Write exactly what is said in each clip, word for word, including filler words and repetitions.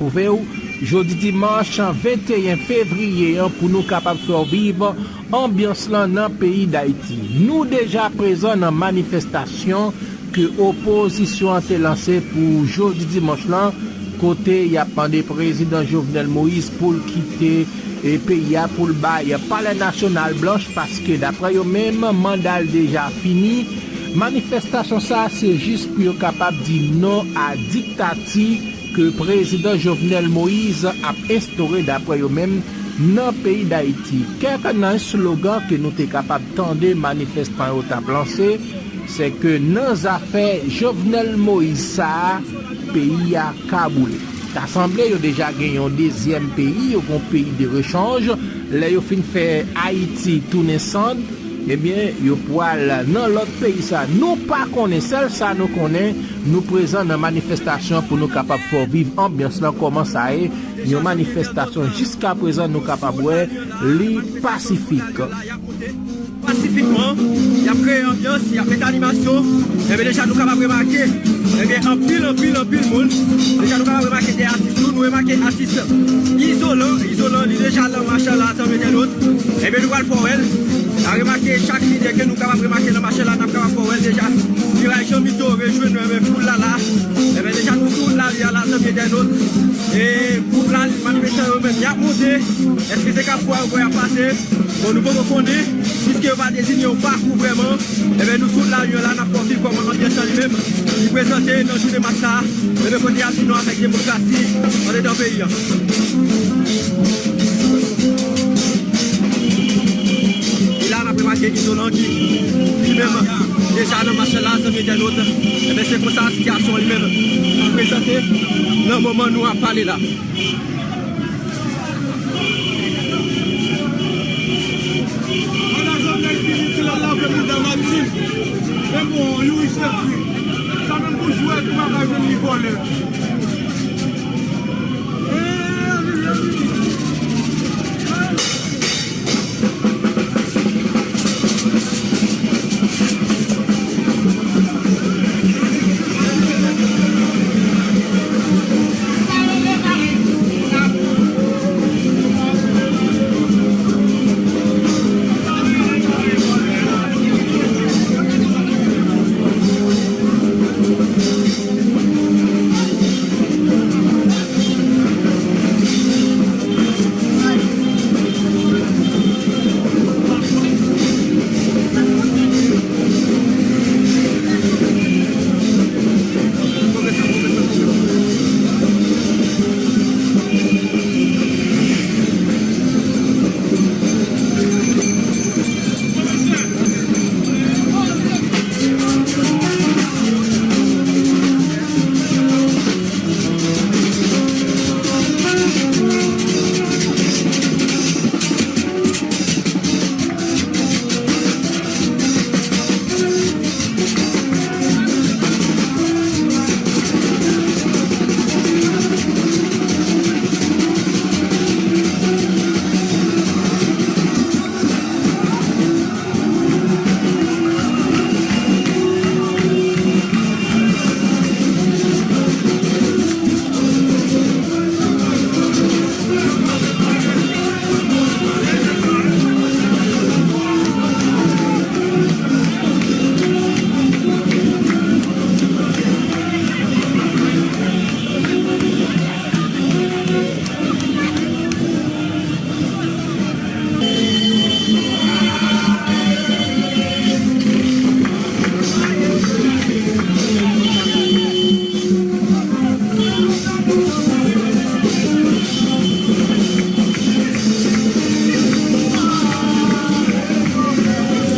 retwouve w jodi dimanch venteyen fevriye an pou nou kapab fè w viv anbyans lan nan peyi Dayiti. Nou deja prezan nan manifestasyon ke opozisyon an te lanse pou jodi dimanch lan, kote y ap mande prezidan Jovenel Moïse pou l kite, e, peyi a, pou l bay Palè Nasyonal blanch, paske daprè yo menm, manda l deja fini. Manifestasyon sa a se jis pou yo kapab di non a diktati ke prezidan Jovenel Moïse ap enstore, daprè yo menm, nan peyi Dayiti. Kèk nan slogan ke nou te kapab tande manifestan yo t ap lanse, se ke nan zafè Jovenel Moïse sa a, peyi a ka boule. Ta sanble yo deja gen yon dezyèm peyi, yo gen yon peyi de rechanj. Lè yo fin fè Ayiti tounen sann, ebyen, yo pral nan lòt peyi sa. Nou pa konnen, sèl sa nou konnen, nou prezan nan manifestasyon pou nou kapab fè w viv anbyans lan, kòman sa ye, yon manifestasyon jiska prezan nou kapab wè li pasifik. Pasifikman, y ap kreye anbyans, y ap met animasyon. Ebyen, deja nou kapab remake, ebyen, anpil, anpil, anpil moun. Deja nou kapab remake de atis tou, nou remake atis Izolan. Izolan, li deja nan mach la, zanmi entènot. Ebyen, nou pral fè w wè l. N a remake chak lidè ke nou kapab remake nan mach la, n ap kapab fè w wè l deja. Viray Jan Mito rejwenn nou, ebyen, foul la la. Ebyen, deja nou sou wout lari a la, zanmi entènot. E gwoup la, manifestan yo menm, y ap monte. Èske se Kafou a yo kwè y ap pase? Bon, nou poko konnen, piske yo pa deziyen yon pakou vrèman. Ebyen, nou sou wout lari a la, n ap fè w viv kòman anbyans lan li menm li prezante nan jounen mach la. Ebyen, kote y ap di non avèk demokrasi andedan peyi a. E la, n ap remake Izolan ki, ki menm deja nan mach la, zanmi entènot. Ebyen, se konsa sitiyasyon li menm li prezante nan moman nou ap pale la. Ala Jovenel fini, se la lave mouda Martine. Men bon, Youri Chèvri. Sa menm pou jwèt, ou pa ka jwenn li vòlè.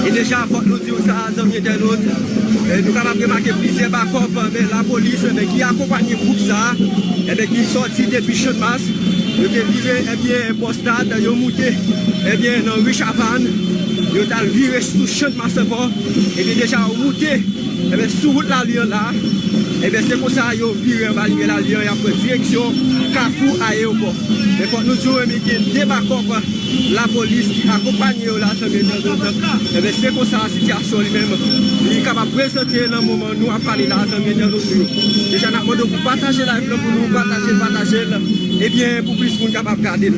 E deja, fòk nou di w sa, zanmi entènot. E nou kapab remake plizyè bakòp, men lapolis, men ki akonpanye gwoup sa, enben, ki sòti depi Channmas, yo te vire, ebyen, bò stad, yo moute, ebyen, nan ri Chavann, yo t al vire sou Channmas ankò, ebyen, deja yo moute, ebyen, sou wout lari an la. Ebyen, se konsa yo vire anba limyè lalin an, y ap pran direksyon Kafou Ayewopò. Men fòk nou di w, ebyen, gen de bakòp lapolis ki akonpanye yo la, zanmi entènot. Ebyen, se konsa sitiyasyon li menm, li kapab prezante nan moman nou ap pale la, zanmi entènot nou yo. Deja, n ap mande w pou pataje live lan pou nou, pataje l, pataje l. Ebyen, pou plis moun kapab gade l.